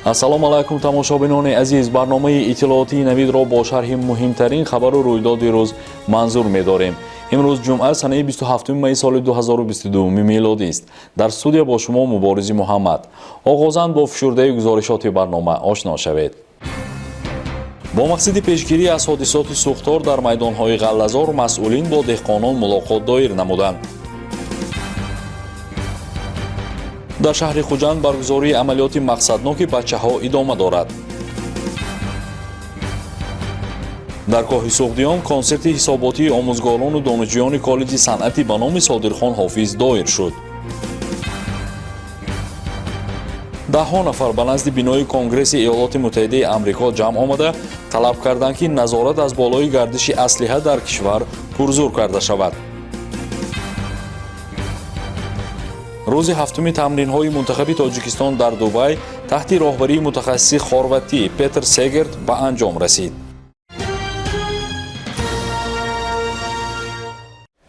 Ассалому алайкум, тамошобинони азиз. Барномаи иттилоотии Навидро бо шарҳи муҳимтарин хабару рӯйдоди рӯз манзур медорем. Имрӯз ҷумъа, санаи 27 майи соли 2022 милодист. Дар студия бо шумо Муборизи Муҳаммад. Оғозан бо фишурдаи гузоришоти барнома ошно шавед. Бо мақсади пешгирӣ аз ҳодисоти сӯхтор дар майдонҳои ғаллазор масъулин бо деҳқонон мулоқот доир намуданд. Дар шаҳри Хуҷанд баргузории амалиёти мақсадноки бачаҳо идома дорад. Дар Коҳи Суғдиён консерти ҳисоботии омӯзгорону донишҷӯёни коллеҷи санъатӣ ба номи Содирхон Ҳофиз доир шуд. Даҳҳо нафар ба назди бинои Конгресси Иёлоти Муттаҳидаи Амрико ҷамъ омада, талаб карданд, ки назорат аз болои гардиши аслиҳа дар кишвар пурзур карда шавад. Рӯзи ҳафтуми тамринҳои мунтахаби Тоҷикистон дар Дубай таҳти роҳбарии мутахассиси хорватӣ Петр Сегерт ба анҷом расид.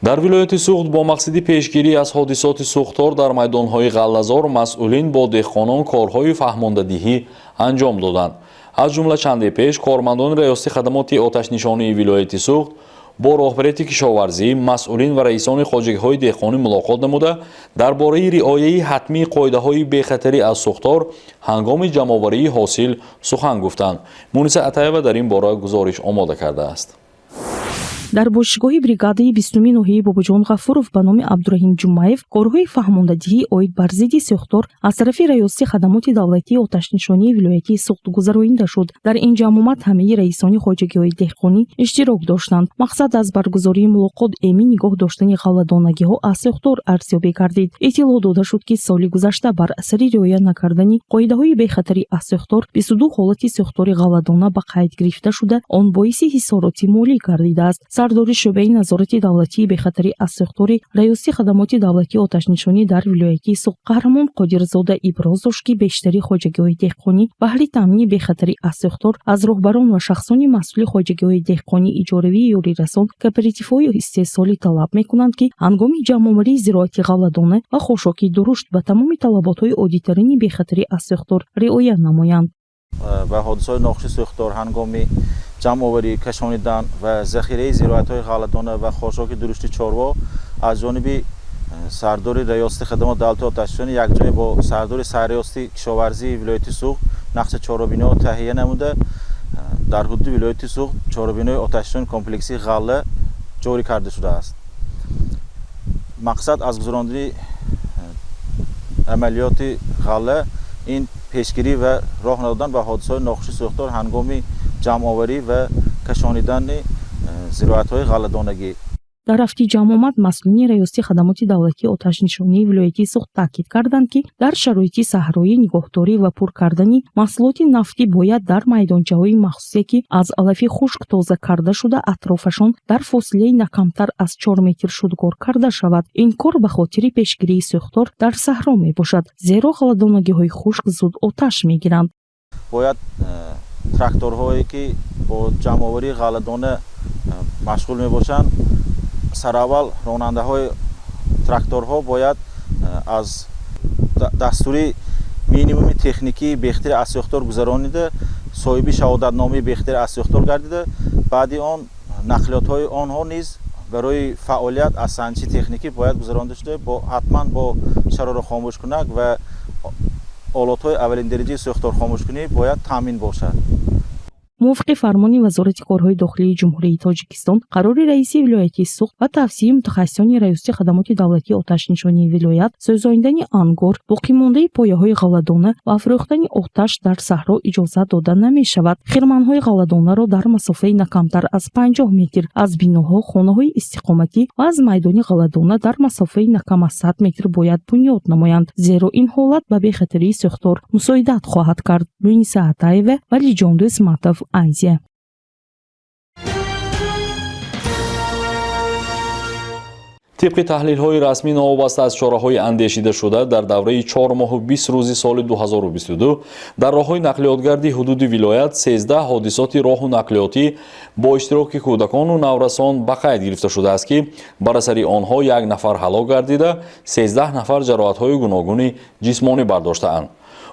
Дар вилояти Суғд бо мақсади пешгирӣ аз ҳодисоти сӯхтор дар майдонҳои ғаллазор масъулин бо деҳқонон корҳои фаҳмондадиҳӣ анҷом доданд. Аз ҷумла, чанде пеш кормандони Раёсати хадамоти оташнишонии вилояти Суғд бо роҳбарияти кишоварзӣ, масъулин ва раисони хоҷагиҳои деҳқонӣ мулоқот намуда, дар бораи риояи ҳатмии қоидаҳои бехатарӣ аз сӯхтор ҳангоми ҷамъоварии ҳосил сухан гуфтанд. Муниса Атаева дар ин бора гузориш омода кардааст. Дар бошгоҳи бригадаи 20-уми ноҳияи Бобоҷон Ғафуров ба номи Абдураҳим Ҷумаев корҳои фаҳмондадиҳӣ оид бар зидди сӯхтор аз тарафи Раёсати хадамоти давлатии оташнишонии вилоятии Суғд гузаронида шуд. Дар ин ҷамъомад ҳамаи раисони хоҷагиҳои деҳқонӣ иштирок доштанд. Мақсад аз баргузории мулоқот эмин нигоҳ доштани ғалладонагиҳо аз сӯхтор арзёбӣ гардид. Иттилоъ дода шуд, ки соли гузашта бар асари риоя накардани қоидаҳои бехатарӣ аз сӯхтор 22 ҳолати сӯхтори ғалладона ба қайд гирифта шуда, он боиси ҳисороти молӣ гардидааст. Сардори шӯъбаи назорати давлатии бехатарӣ аз сӯхтори Раёсати хадамоти давлатии оташнишонӣ дар вилояти Суғд Қаҳрамон Қодирзода иброз дошт, ки бештари хоҷагиҳои деҳқонӣ баҳри таъмини бехатарӣ аз сӯхтор аз роҳбарон ва шахсони масъули хоҷагиҳои деҳқонӣ, иҷоравии ёрирасон, кооперативҳои истеҳсолӣ талаб мекунанд, ки ҳангоми ҷамъоварии зироати ғалладона ва хошоки дурушт ба тамоми талаботҳои оддитарини бехатарӣ аз сӯхтор риоя намоянд. Ва ҳодисаҳои нохуши сӯхтор ҳангоми ҷамъоварӣ, кашонидан ва захираи зироатҳои ғалладона ва хошоки дурушти чорво аз ҷониби сардори Раёсати хадамоти давлати оташнишонӣ якҷоя бо сардори Сарриёсати кишоварзии вилояти Суғд нақша чорабиниҳо таҳия намуда, дар ҳудуди вилояти Суғд чорабиниҳои оташнишони комплексии ғалла ҷорӣ карда шудааст. Мақсад аз гузарондани амалиёти ғалла ин пешгирӣ ва роҳ надодан ба ҳодисаҳои нохуши сӯхтор ҳангоми ҷамъоварӣ ва кашонидани зироатҳои ғалладонагӣ. Дар рафти ҷамъомад масъулини Раёсати хадамоти давлатии оташнишонии вилоятии Суғд таъкид карданд, ки дар шароити саҳроӣ нигоҳдорӣ ва пур кардани маҳсулоти нафтӣ бояд дар майдончаҳои махсусе, ки аз алафи хушк тоза карда шуда, атрофашон дар фосилаи на камтар аз 4 метр шудгор карда шавад. Ин кор ба хотири пешгирии сӯхтор дар саҳро мебошад, зеро ғалладонагиҳои хушк зуд оташ мегиранд. Бояд тракторҳое, ки бо ҷамъоварии ғалладона машғул мебошанд, сараввал ронандаҳои тракторҳо бояд аз дастури минимуми техникии бехатарӣ аз сӯхтор гузаронида, соҳиби шаҳодатномаи бехатарӣ аз сӯхтор гардида, баъди он нақлиётҳои онҳо низ барои фаъолият аз санҷиши техникӣ бояд гузаронида шуда, ҳатман бо шарорахомӯшкунак ва олотҳои аввалиндараҷаи сӯхторхомӯшкунӣ бояд таъмин бошад. Мувофиқи фармони Вазорати корҳои дохилии Ҷумҳурии Тоҷикистон, қарори раиси вилояти Суғд ва тавсияи мутахассисони Раёсати хадамоти давлатии оташнишонии вилоят, сӯзонидани ангор, боқимондаи пояҳои ғалладона ва афрӯхтани оташ дар саҳро иҷозат дода намешавад. Хирманҳои ғалладонаро дар масофаи на камтар аз 50 метр аз биноҳо, хонаҳои истиқоматӣ ва аз майдони ғалладона дар масофаи на кам аз 100 метр бояд бунёд намоянд, зеро ин ҳолат ба бехатарии сӯхтор мусоидат хоҳад кард. Муниса Атаева, Валиҷон Дӯсматов, Азия. Тибқи таҳлилҳои расмӣ, новобаста аз чораҳои андешидашуда, дар давраи 4 моҳу 20 рӯзи соли 2022 дар роҳҳои нақлиётгарди ҳудуди вилоят 13 ҳодисоти роҳу нақлиётӣ бо иштироки кӯдакону наврасон ба қайд гирифта шудааст, ки бар асари онҳо як нафар ҳалок гардида, 13 нафар ҷароҳатҳои гуногуни ҷисмонӣ бардоштаанд.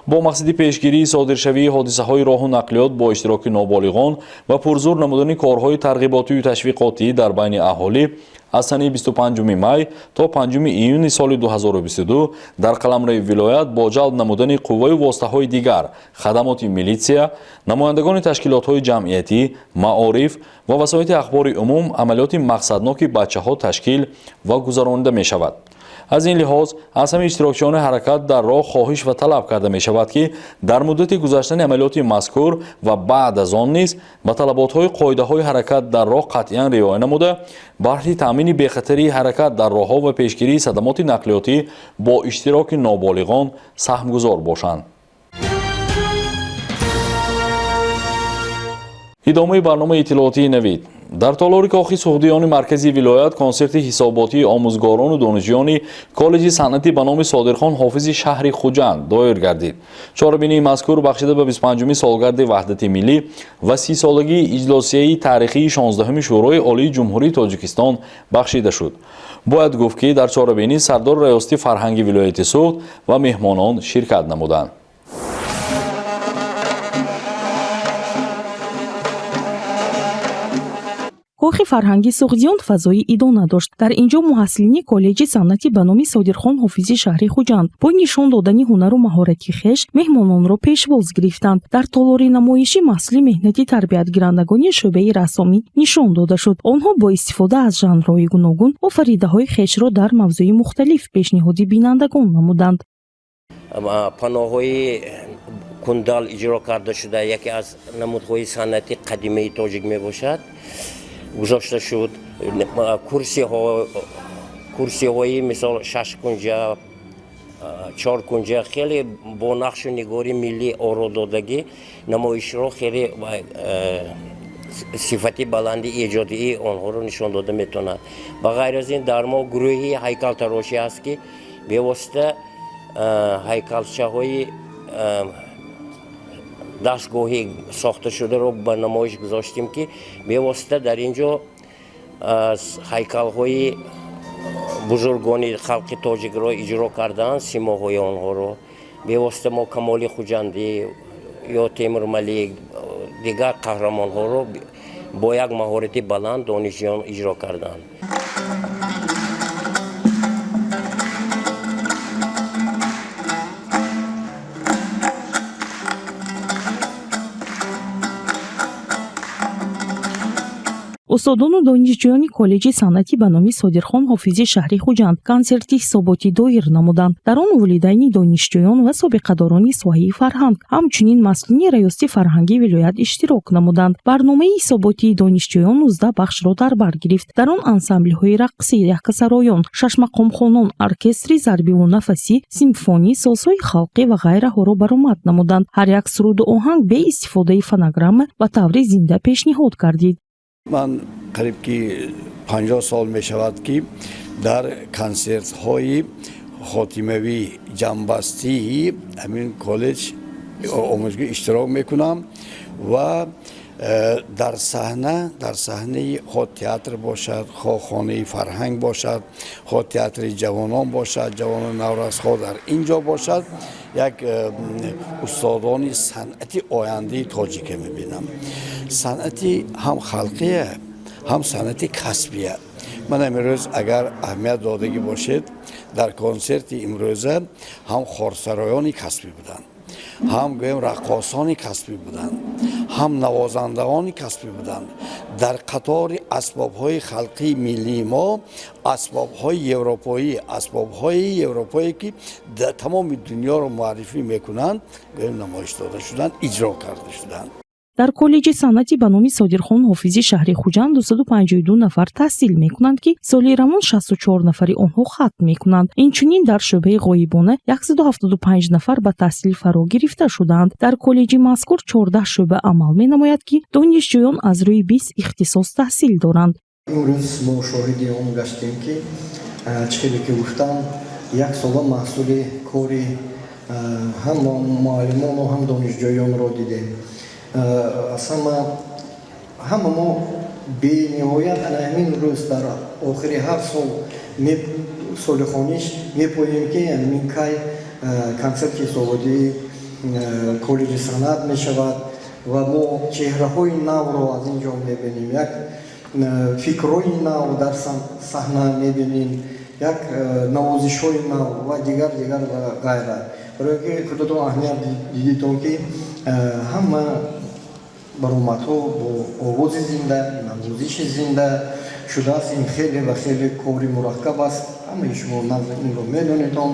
Бо мақсади пешгирии содиршавии ҳодисаҳои роҳу нақлиёт бо иштироки ноболиғон ва пурзур намудани корҳои тарғиботию ташвиқотӣ дар байни аҳолӣ аз санаи 25 май то 5 июни соли 2022 дар қаламрави вилоят бо ҷалб намудани қувваю воситаҳои дигар, хадамоти милитсия, намояндагони ташкилотҳои ҷамъиятӣ, маориф ва васоити ахбори умум амалиёти мақсадноки бачаҳо ташкил ва гузаронида мешавад. Аз ин лиҳоз аз ҳамаи иштирокчиёни ҳаракат дар роҳ хоҳиш ва талаб карда мешавад, ки дар муддати гузаштани амалиёти мазкур ва баъд аз он низ ба талаботҳои қоидаҳои ҳаракат дар роҳ қатъиян риоя намуда, баҳри таъмини бехатарии ҳаракат дар роҳҳо ва пешгирии садамоти нақлиётӣ бо иштироки ноболиғон саҳмгузор бошанд. Идомаи барномаи иттилоотии Навид. Дар толори Кохи Суғдиёни маркази вилоят консерти ҳисоботии омӯзгорону донишҷӯёни коллеҷи санъатӣ ба номи Содирхон Ҳофизи шаҳри Хуҷанд доир гардид. Чорабинии мазкур бахшида ба 25-уми солгарди Ваҳдати миллӣ ва 30-солагии иҷлосияи таърихии 16-уми Шӯрои Олии Ҷумҳурии Тоҷикистон бахшида шуд. Бояд гуфт, ки дар чорабинӣ сардори раёсати фарҳанги вилояти Суғд ва меҳмонон ширкат намуданд. Кохи фарҳанги Суғдиён фазои идона дошт. Дар ин ҷо муҳассилини коллеҷи санъатӣ ба номи Содирхон Ҳофизи шаҳри Хуҷанд бо нишон додани ҳунару маҳорати хеш меҳмононро пешвоз гирифтанд. Дар толори намоишӣ маҳсули меҳнати тарбиятгирандагони шӯъбаи рассомӣ нишон дода шуд. Онҳо бо истифода аз жанрҳои гуногун офаридаҳои хешро дар мавзӯи мухталиф пешниҳоди бинандагон намуданд. Паноҳҳои кундал иҷро карда шуда яке аз намудҳои санъати қадимаи тоҷик мебошад. Гузошта шуд курсиҳои мисол шашкунҷа, чоркунҷа, хеле бо нақшу нигори миллӣ оро додагӣ намоишро хеле сифати баланди эҷодии онҳоро нишон дода метавонад. Ба ғайр аз ин, дар мо гурӯҳи ҳайкалтарошӣ ҳаст, ки бевосита ҳайкалчаҳои дастгоҳӣ сохташударо ба намоиш гузоштем, ки бевосита дар ин ҷо ҳайкалҳои бузургони халқи тоҷикро иҷро кардаанд, симоҳои онҳоро. Бевосита мо Камоли Хуҷандӣ ё Темурмалик, дигар қаҳрамонҳоро бо як маҳорати баланд донишҷӯён иҷро карданд. Устодону донишҷӯёни коллеҷи санъатӣ ба номи Содирхон Ҳофизи шаҳри Хуҷанд консерти ҳисоботӣ доир намуданд. Дар он волидайни донишҷӯён ва собиқадорони соҳаи фарҳанг, ҳамчунин масъулини раёсати фарҳанги вилоят иштирок намуданд. Барномаи ҳисоботии донишҷӯён 19 бахшро дар бар гирифт. Дар он ансамблҳои рақсӣ, яккасароён, шашмақомхонон, оркестри зарбиву нафасӣ, симфонӣ, созҳои халқӣ ва ғайраҳоро баромад намуданд. Ҳар як суруду оҳанг бе истифодаи фонограмма ба таври зинда пешниҳод гардид. Ман қариб ки 50 сол мешавад, ки дар консертҳои хотимавӣ, ҷамъбастии ҳамин коллеҷ, омӯзгоҳ иштирок мекунам ва дар саҳна, дар саҳнаи хоҳ театр бошад, хоҳ хонаи фарҳанг бошад, хоҳ театри ҷавонон бошад, ҷавонону наврас, хоҳ дар ин ҷо бошад, як устодони санъати ояндаи тоҷика мебинам. Санъати ҳам халқия, ҳам санъати касбия. Ман имрӯз, агар аҳамият додагӣ бошед, дар консерти имрӯза ҳам хорсароёни касбӣ буданд, ҳам гӯем раққосони касбӣ буданд, ҳам навозандагони касбӣ буданд. Дар қатори асбобҳои халқии миллии мо асбобҳои европоӣ, асбобҳои европое, ки тамоми дунёро муаррифӣ мекунанд, гӯем намоиш дода шуданд, иҷро карда шуданд. Дар коллеҷи санъатӣ ба номи Содирхон Ҳофизи шаҳри Хуҷанд 252 нафар таҳсил мекунанд, ки соли равон 64 нафари онҳо хатм мекунанд. Инчунин дар шӯъбаи ғоибона 175 нафар ба таҳсил фаро гирифта шудаанд. Дар коллеҷи мазкур 14 шӯъба амал менамояд, ки донишҷӯён аз рӯи 20 ихтисос таҳсил доранд. Имрӯз мо шоҳиди он гаштем, ки чӣ хеле ки гуфтам, як сола маҳсули кори ҳам муаллимону ҳам донишҷӯёнро дидем. Аз ҳама мо бениҳоят ана ҳамин рӯз дар охири ҳар сол, соли хониш, мепоем, ки ҳамин кай консерти ҳисоботии коллеҷи санъат мешавад ва мо чеҳраҳои навро аз ин ҷо мебинем, як фикрҳои нав дар саҳна мебинем, як навозишҳои нав ва дигар, дигар ва ғайра. Барое ки худатон аҳамият дидитон, ки ҳама баромадҳо бо овози зинда, навозиши зинда шудааст. Ин хеле ва хеле кори мураккаб аст, ҳамаи шумо инро медонедон.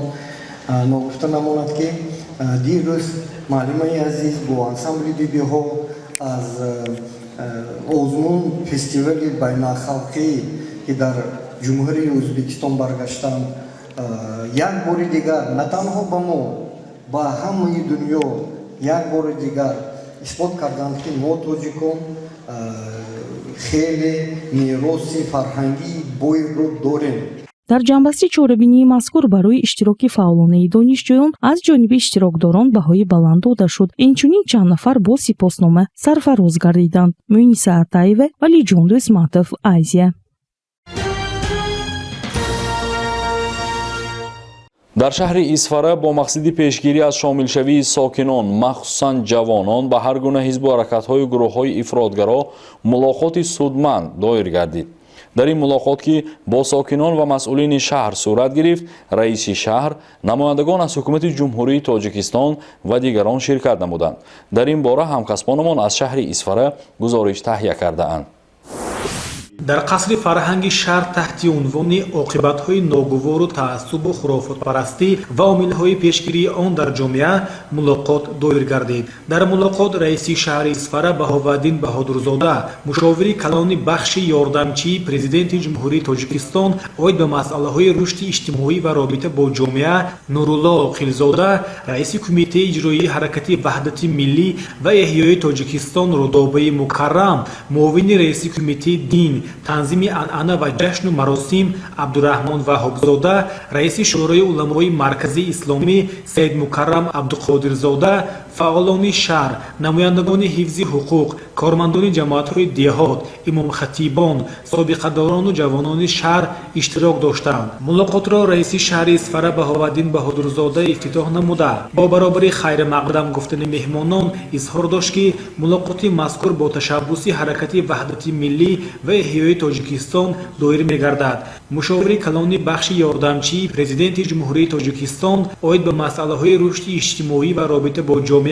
Ногуфта намонад, ки дирӯз муаллимаи азиз бо ансамбли бибиҳо аз озмун, фестивали байналхалқӣ, ки дар Ҷумҳурии Ӯзбекистон баргаштанд, як бори дигар на танҳо ба мо, ба ҳамаи дунё як бори дигар исбот карданд, ки мо, тоҷикон, хеле мероси фарҳангии бойро дорем. Дар ҷамъбасти чорабинии мазкур барои иштироки фаъолонаи донишҷӯён аз ҷониби иштирокдорон баҳои баланд дода шуд. Инчунин чанд нафар бо сипоснома сарфароз гардиданд. Муниса Атаева, Валиҷон Дӯстматов, Азия. Дар шаҳри Исфара бо мақсади пешгирӣ аз шомилшавии сокинон, махсусан ҷавонон, ба ҳар гуна ҳизбу ҳаракатҳою гурӯҳҳои ифротгаро мулоқоти судманд доир гардид. Дар ин мулоқот, ки бо сокинон ва масъулини шаҳр сурат гирифт, раиси шаҳр, намояндагон аз ҳукумати Ҷумҳурии Тоҷикистон ва дигарон ширкат намуданд. Дар ин бора ҳамкасбонамон аз шаҳри Исфара гузориш таҳия кардаанд. Дар қасри фарҳанги шаҳр таҳти унвони «Оқибатҳои ногувору таассубу хурофотпарастӣ ва омилҳои пешгирии он дар ҷомеа» мулоқот доир гардид. Дар мулоқот раиси шаҳри Исфара Баҳоваддин Баҳодурзода, мушовири калони бахши ёрдамчии Президенти Ҷумҳурии Тоҷикистон оид ба масъалаҳои рушди иҷтимоӣ ва робита бо ҷомеа Нурулло Оқилзода, раиси Кумитаи иҷроии Ҳаракати Ваҳдати Миллӣ ва Эҳёи Тоҷикистон Рудобаи Мукаррам, муовини раиси Кумитаи дин, танзими анъана ва ҷашну маросим Абдураҳмон Ваҳобзода, раиси Шӯрои уламои марказии исломӣ Саидмукаррам Абдуқодирзода, фаъолони шаҳр, намояндагони ҳифзи ҳуқуқ, кормандони ҷамоатҳои деҳот, имомхатибон, собиқадорону ҷавонони шаҳр иштирок доштанд. Мулоқотро раиси шаҳри Исфара Баҳоваддин Баҳодурзода ифтитоҳ намуда, бо баробари хайрмақдам гуфтани меҳмонон изҳор дошт, ки мулоқоти мазкур бо ташаббуси Ҳаракати Ваҳдати Миллӣ ва Эҳёи Тоҷикистон доир мегардад. Мушовири калони бахши ёрдамчии Президенти Ҷумҳурии Тоҷикистон оид ба масъалаҳои рушди иҷтимоӣ ва робита бо ҷомеа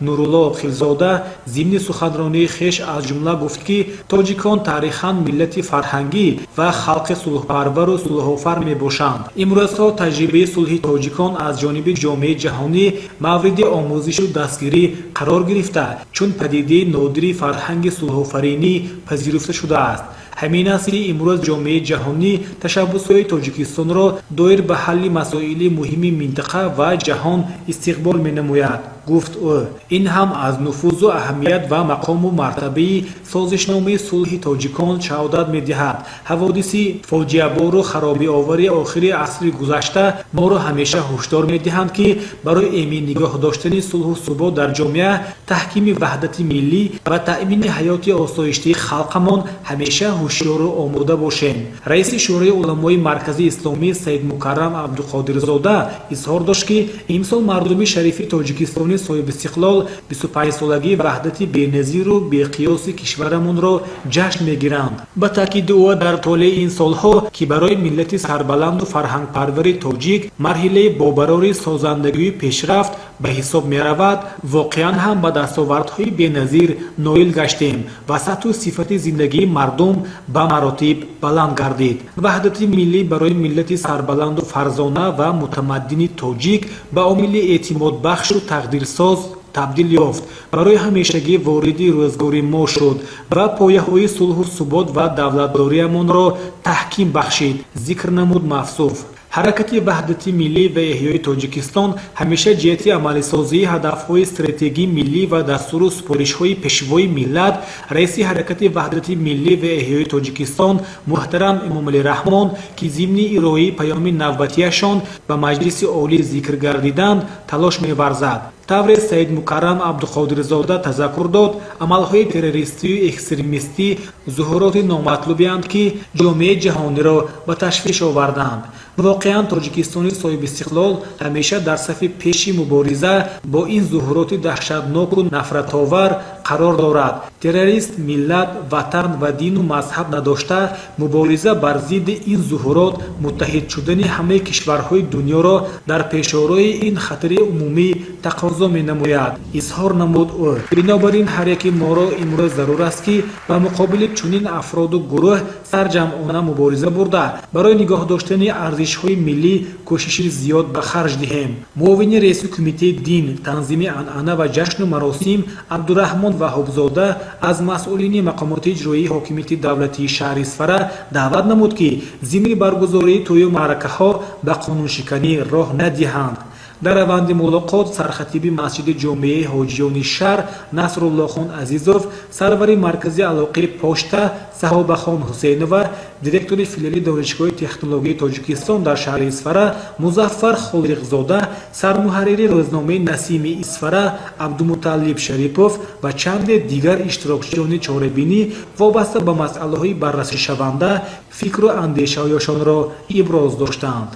Нурулло Оқилзода зимни суханронии хеш аз ҷумла гуфт, ки тоҷикон таърихан миллати фарҳангӣ ва халқи сулҳпарвару сулҳофар мебошанд. Имрӯзҳо таҷрибаи сулҳи тоҷикон аз ҷониби ҷомеаи ҷаҳонӣ мавриди омӯзишу дастгирӣ қарор гирифта, чун падидаи нодири фарҳанги сулҳофаринӣ пазируфта шудааст. Ҳамин аст, ки имрӯз ҷомеаи ҷаҳонӣ ташаббусҳои Тоҷикистонро доир ба ҳалли масоили муҳими минтақа ва ҷаҳон истиқбол менамояд, гуфт ӯ. Ин ҳам аз нуфузу аҳамият ва мақому мартабаи созишномаи сулҳи тоҷикон шаҳодат медиҳад. Ҳаводиси фоҷиабору харобиовари охири асри гузашта моро ҳамеша ҳушдор медиҳанд, ки барои эмин нигоҳ доштани сулҳу субот дар ҷомеа, таҳкими ваҳдати миллӣ ва таъмини ҳаёти осоиштаи халқамон ҳамеша ҳушёру омода бошем. Раиси Шӯрои уламои марказии исломӣ Саидмукаррам Абдуқодирзода изҳор дошт, ки имсол мардуми шарифи Тоҷикистони соҳибистиқлол 25-солагии ваҳдати беназиру беқиёси кишварамонро ҷашн мегиранд. Ба таъкиди ӯ, дар толеи ин солҳо, ки барои миллати сарбаланду фарҳангпарвари тоҷик марҳилаи бобарори созандагию пешрафт ба ҳисоб меравад, воқеан ҳам ба дастовардҳои беназир ноил гаштем ва сатҳу сифати зиндагии мардум ба маротиб баланд гардид. Ваҳдати миллӣ барои миллати сарбаланду фарзона ва мутамаддини тоҷик ба омили эътимодбахшу тақдирсоз табдил ёфт, барои ҳамешагӣ вориди рӯзгори мо шуд ва пояҳои сулҳу субот ва давлатдориямонро таҳким бахшид, зикр намуд мавсуф. Ҳаракати Ваҳдати Миллӣ ва Эҳёи Тоҷикистон ҳамеша ҷиҳати амалисозии ҳадафҳои стратегии миллӣ ва дастуру супоришҳои Пешвои миллат, раиси Ҳаракати Ваҳдати Миллӣ ва Эҳёи Тоҷикистон муҳтарам Эмомалӣ Раҳмон, ки зимни ироаи паёми навбатиашон ба Маҷлиси Олӣ зикр гардиданд, талош меварзад. Тавре Саидмукаррам Абдуқодирзода тазаккур дод, амалҳои террористию экстремистӣ зуҳуроти номатлубеанд, ки ҷомеаи ҷаҳониро ба ташвиш овардаанд. Воқеан, Тоҷикистони соҳибистиқлол ҳамеша дар сафи пеши мубориза бо ин зуҳуроти даҳшатноку нафратовар қарор дорад. Террорист миллат, ватан ва дину мазҳаб надошта, мубориза бар зидди ин зуҳурот муттаҳид шудани ҳамаи кишварҳои дунёро дар пешорои ин хатари умумӣ тақозо менамояд, изҳор намуд ӯ. Бинобар ин, ҳар яки моро имрӯз зарур аст, ки ба муқобили чунин афроду гурӯҳ сарҷамъона мубориза бурда, барои нигоҳ доштани арзишҳои миллӣ кӯшиши зиёд ба харҷ диҳем. Муовини раиси Кумитаи дин, танзими анъана ва ҷашну маросим Абдураҳмон Ваҳобзода аз масъулини мақомоти иҷроии ҳокимияти давлатии шаҳри Исфара даъват намуд, ки зимни баргузории тӯю маъракаҳо ба қонуншиканӣ роҳ надиҳанд. Дар раванди мулоқот сархатиби масҷиди ҷомеаи ҳоҷиёни шаҳр Насруллохон Азизов, сарвари маркази алоқаи пошта Саҳобахон Ҳусейнова, директори филиали Донишгоҳи технологияи Тоҷикистон дар шаҳри Исфара Музаффар Холиқзода, сармуҳаррири рӯзномаи Насими Исфара Абдумуталлиб Шарипов ва чанде дигар иштирокчиёни чорабинӣ вобаста ба масъалаҳои баррасишаванда фикру андешаҳояшонро иброз доштанд.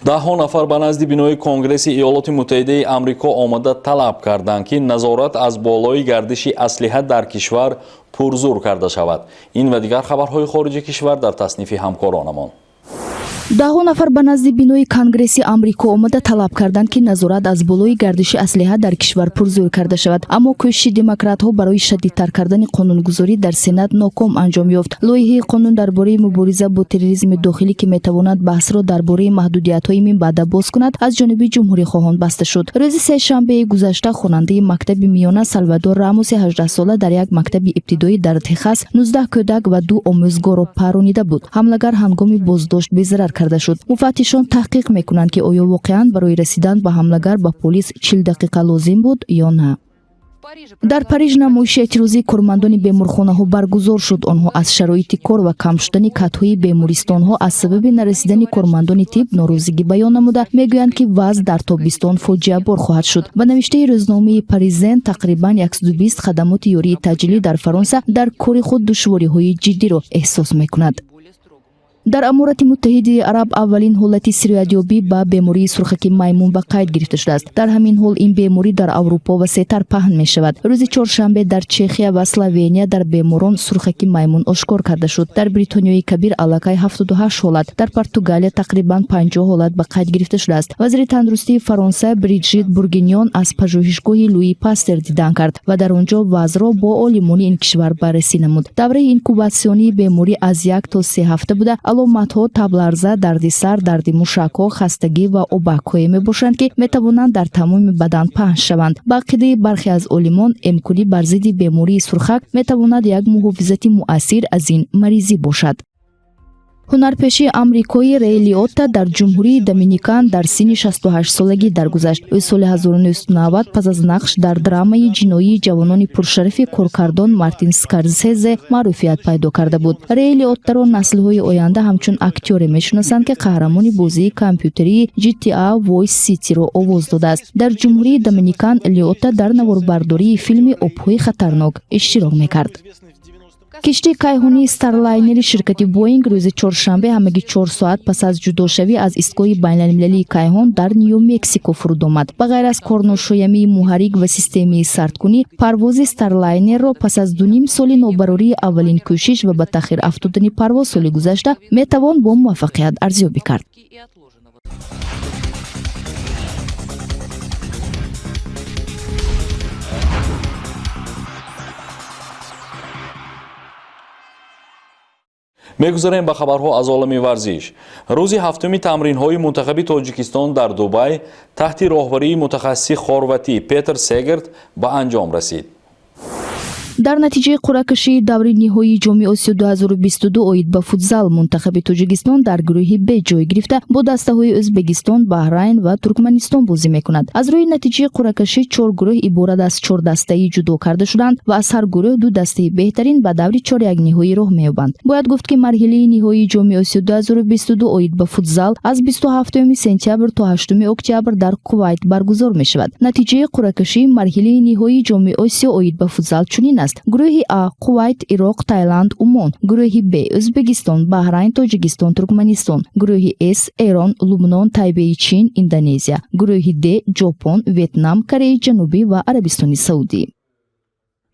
Даҳҳо нафар ба назди бинои Конгресси Иёлоти Муттаҳидаи Амрико омада талаб карданд, ки назорат аз болои гардиши аслиҳа дар кишвар пурзур карда шавад. Ин ва дигар хабарҳои хориҷи кишвар дар таснифи ҳамкоронамон. Даҳҳо нафар ба назди бинои Конгресси Амрико омада талаб карданд, ки назорат аз болои гардиши аслиҳа дар кишвар пурзӯр карда шавад. Аммо кӯшиши демократҳо барои шадидтар кардани қонунгузорӣ дар Сенат ноком анҷом ёфт. Лоиҳаи қонун дар бораи мубориза бо терроризми дохилӣ, ки метавонад баҳсро дар бораи маҳдудиятҳои минбаъда боз кунад, аз ҷониби ҷумҳурихоҳон баста шуд. Рӯзи сешанбеи гузашта хонандаи мактаби миёна Салвадор Рамоси 18сола дар як мактаби ибтидоӣ дар Техас 19 кӯдак ва ду омӯзгорро паронида буд. Ҳамлагар ҳангоми боздошт безарар карда шуд. Муфаттишон таҳқиқ мекунанд, ки оё воқеан барои расидан ба ҳамлагар ба полис 40 дақиқа лозим буд ё на. Дар Париж намоиши эътирозии кормандони беморхонаҳо баргузор шуд. Онҳо аз шароити кор ва кам шудани катҳои бемористонҳо аз сабаби нарасидани кормандони тиб норозигӣ баён намуда, мегӯянд, ки вазъ дар тобистон фоҷиабор хоҳад шуд. Ба навиштаи рӯзномаи Паризен, тақрибан 120 хадамоти ёрии таъҷилӣ дар Фаронса дар кори худ душвориҳои ҷиддиро эҳсос мекунад. Дар Аморати Муттаҳидаи Араб аввалин ҳолати сироятёбӣ ба бемории сурхаки маймун ба қайд гирифта шудааст. Дар ҳамин ҳол ин беморӣ дар Аврупо васеътар паҳн мешавад. Рӯзи чоршанбе дар Чехия ва Словения дар беморон сурхаки маймун ошкор карда шуд. Дар Бритониёи Кабир аллакай 78 ҳолат, дар Португалия тақрибан 50 ҳолат ба қайд гирифта шудааст. Вазири тандурустии Фаронса Бриджит Бургиньон аз пажӯҳишгоҳи Луи Пастер дидан кард ва дар он ҷо вазъро бо олимони ин кишвар баррасӣ намуд. Давраи инкубатсионии беморӣ аз 1 то 3 ҳафта буда, аломатҳо табларза, дарди сар, дарди мушакҳо, хастагӣ ва обакҳое мебошанд, ки метавонанд дар тамоми бадан паҳн шаванд. Ба ақидаи бархе аз олимон, эмкунӣ бар зидди бемории сурхак метавонад як муҳофизати муассир аз ин маризӣ бошад. Ҳунарпешии амрикоӣ Рей Лиотта дар Ҷумҳурии Доминикан дар синни 68-солагӣ даргузашт. Ӯ соли 1990 пас аз нақш дар драмаи ҷиноии ҷавонони пуршарафи коркардон Мартин Скорсезе маъруфият пайдо карда буд. Рей Лиоттаро наслҳои оянда ҳамчун актёре мешиносанд, ки қаҳрамони бозии компютерии GTA Vice City-ро овоз додааст. Дар Ҷумҳурии Доминикан Лиотта дар наворбардории филми Обҳои хатарнок иштирок мекард. Киштии кайҳонии Старлайнери ширкати Боинг рӯзи чоршанбе ҳамагӣ 4 соат пас аз ҷудошавӣ аз истгоҳи байналмилалии кайҳон дар Нью Мексико фуруд омад. Ба ғайр аз корношоямии муҳаррик ва системаи сардкунӣ, парвози Старлайнерро пас аз 2,5 соли нобарории аввалин кӯшиш ва ба таъхир афтодани парвоз соли гузашта метавон бо муваффақият арзёбӣ кард. Мегузарем ба хабарҳо аз олами варзиш. Рӯзи ҳафтуми тамринҳои мунтахаби Тоҷикистон дар Дубай таҳти роҳбарии мутахассиси хорватӣ Петр Сегерт ба анҷом расид. Дар натиҷаи қуръакашии даври ниҳоии Ҷоми Осиё 2022 оид ба футзал мунтахаби Тоҷикистон дар гурӯҳи Б ҷой гирифта, бо дастаҳои Ӯзбекистон, Баҳрайн ва Туркманистон бозӣ мекунад. Аз рӯи натиҷаи қуръакашӣ чор гурӯҳ иборат аз чор дастаӣ ҷудо карда шуданд ва аз ҳар гурӯҳ ду дастаи беҳтарин ба даври чорякниҳоӣ роҳ меёбанд. Бояд гуфт, ки марҳилаи ниҳоии Ҷоми Осиё 2022 оид ба футзал аз 27 сентябр то 8 октябр дар Кувайт баргузор мешавад. Натиҷаи қуръакашии марҳилаи ниҳоии Ҷоми Осиё оид ба футзал чунин аст. шудааст. Гурӯҳи А: Кувайт, Ироқ, Таиланд, Умон. Гурӯҳи Б: Ӯзбекистон, Баҳрайн, Тоҷикистон, Туркманистон. Гурӯҳи С: Эрон, Лубнон, Тайбеи Чин, Индонезия. Гурӯҳи Д: Ҷопон, Ветнам, Кореяи Ҷанубӣ ва Арабистони Саудӣ.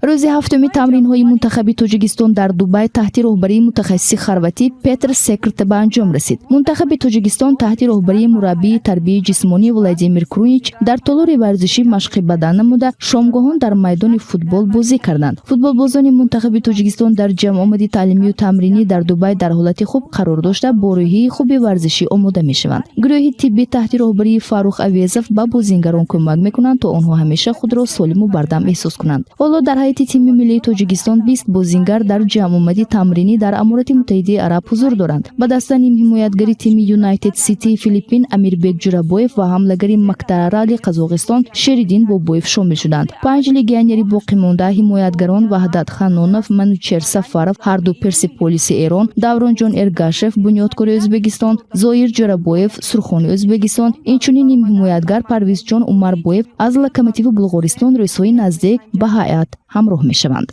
Рӯзи ҳафтуми тамринҳои мунтахаби Тоҷикистон дар Дубай таҳти роҳбарии мутахассиси хорватӣ Петр Секрт ба анҷом расид. Мунтахаби Тоҷикистон таҳти роҳбарии мураббии тарбияи ҷисмонӣ Владимир Крунич дар толори варзишӣ машқи бадан намуда, шомгоҳон дар майдони футбол бозӣ карданд. Футболбозони мунтахаби Тоҷикистон дар ҷамъомади таълимию тамринӣ дар Дубай дар ҳолати хуб қарор дошта, бо рӯҳияи хуби варзишӣ омода мешаванд. Гурӯҳи тиббӣ таҳти роҳбарии Фаррух Авезов ба бозингарон кӯмак мекунанд, то онҳо ҳамеша худро солиму бардам эҳсос кунанд. Ҳоло дар ҳайати тими миллии Тоҷикистон 20 бозингар дар ҷамъомади тамринӣ дар Аморати Муттаҳидаи Араб ҳузур доранд. Ба даста нимҳимоятгари тими Юнайтед Ситии Филиппин Амирбек Ҷурабоев ва ҳамлагари Мактаарали Қазоқистон Шериддин Бобоев шомил шуданд. Панҷ легионери боқимонда, ҳимоятгарон Ваҳдат Ханонов, Манучер Сафаров, ҳарду Персеполиси Эрон, Давронҷон Эргашев, Бунёдкори Ӯзбекистон, Зоир Ҷурабоев, Сурхони Ӯзбекистон, инчунин нимҳимоятгар Парвизҷон Умарбоев аз Локомотиви Булғористон рӯзҳои наздик ба ҳайат ҳамроҳ мешаванд.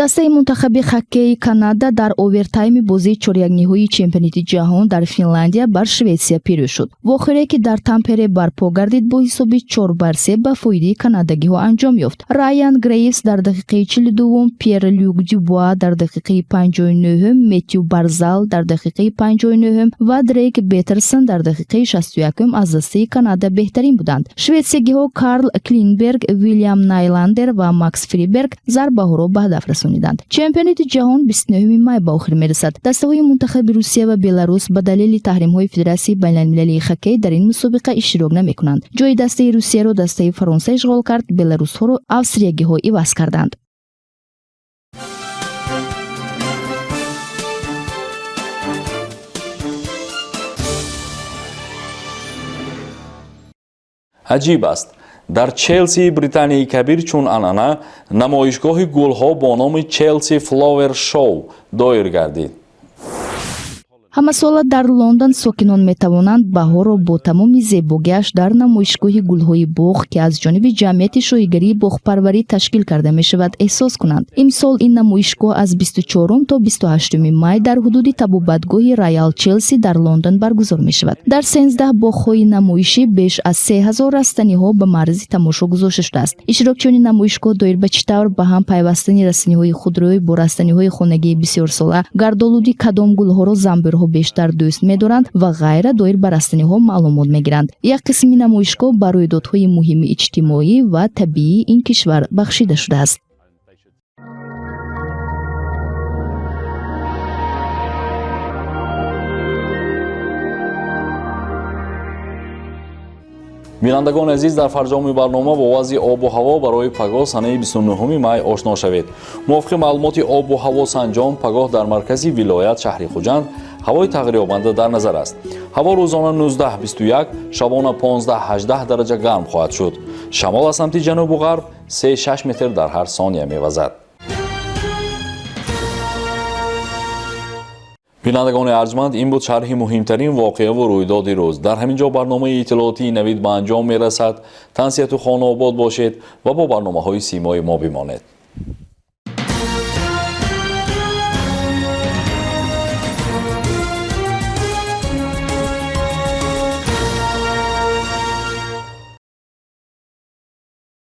Дастаи мунтахаби хоккеи Канада дар овертайми бозии чорякниҳоии чемпионати ҷаҳон дар Финляндия бар Шветсия пирӯз шуд. Вохӯрие, ки дар Тампере барпо гардид, бо ҳисоби 4-3 ба фоидаи канадагиҳо анҷом ёфт. Райан Грейвс дар дақиқаи 42-ум, Пьер Люк Дюбуа дар дақиқаи 59-ум, Метью Барзал дар дақиқаи 59-ум ва Дрейк Бетерсон дар дақиқаи 61-ум аз дастаи Канада беҳтарин буданд. Шветсиягиҳо Карл Клинберг, Вилям Найландер ва Макс Фриберг зарбаҳоро ба ҳадаф расониданд. Чемпионати ҷаҳон 29 май ба охир мерасад. Дастаҳои мунтахаби Русия ва Беларус ба далели таҳримҳои Федератсияи байналмилалии хоккей дар ин мусобиқа иштирок намекунанд. Ҷои дастаи Русияро дастаи Фаронса ишғол кард, беларусҳоро австриягиҳо иваз карданд. Аҷиб аст, дар Челсии Британияи Кабир чун анъана намоишгоҳи гулҳо бо номи Челси Фловер Шоу доир гардид. Ҳамасола дар Лондон сокинон метавонанд баҳорро бо тамоми зебогиаш дар намоишгоҳи гулҳои боғ, ки аз ҷониби ҷамъияти шоҳигарии боғпарварӣ ташкил карда мешавад, эҳсос кунанд. Имсол ин намоишгоҳ аз 24 то 28 май дар ҳудуди табобатгоҳи Роял Челси дар Лондон баргузор мешавад. Дар 13 боғҳои намоишӣ беш аз 3000 растаниҳо ба маързи тамошо гузошта шудааст. Иштирокчиёни намоишгоҳ доир ба чӣ тавр ба ҳам пайвастани растаниҳои худрӯй бо растаниҳои хонагии бисёрсола, гардолуди кадом гулҳоро занбӯрҳо бештар дӯст медоранд ва ғайра доир ба растаниҳо маълумот мегиранд. Як қисми намоишгоҳ ба рӯйдодҳои муҳими иҷтимоӣ ва табиии ин кишвар бахшида шудааст. Бинандагони азиз, дар фарҷоми барнома бо вазъи обу ҳаво барои пагоҳ, санаи 29 май ошно шавед. Мувофиқи маълумоти обу ҳаво санҷон, пагоҳ дар маркази вилоят, шаҳри Хуҷанд, ҳавои тағйирёбанда дар назар аст. Ҳаво рӯзона 19-21, шабона 15-18 дараҷа гарм хоҳад шуд. Шамол аз самти ҷанубу ғарб 3-6 метр дар ҳар сония мевазад. Бинандагони арҷманд, ин буд шарҳи муҳимтарин воқеаву рӯйдоди рӯз. Дар ҳамин ҷо барномаи иттилоотии Навид ба анҷом мерасад. Тансиҳату хонаобод бошед ва бо барномаҳои Симои мо бимонед.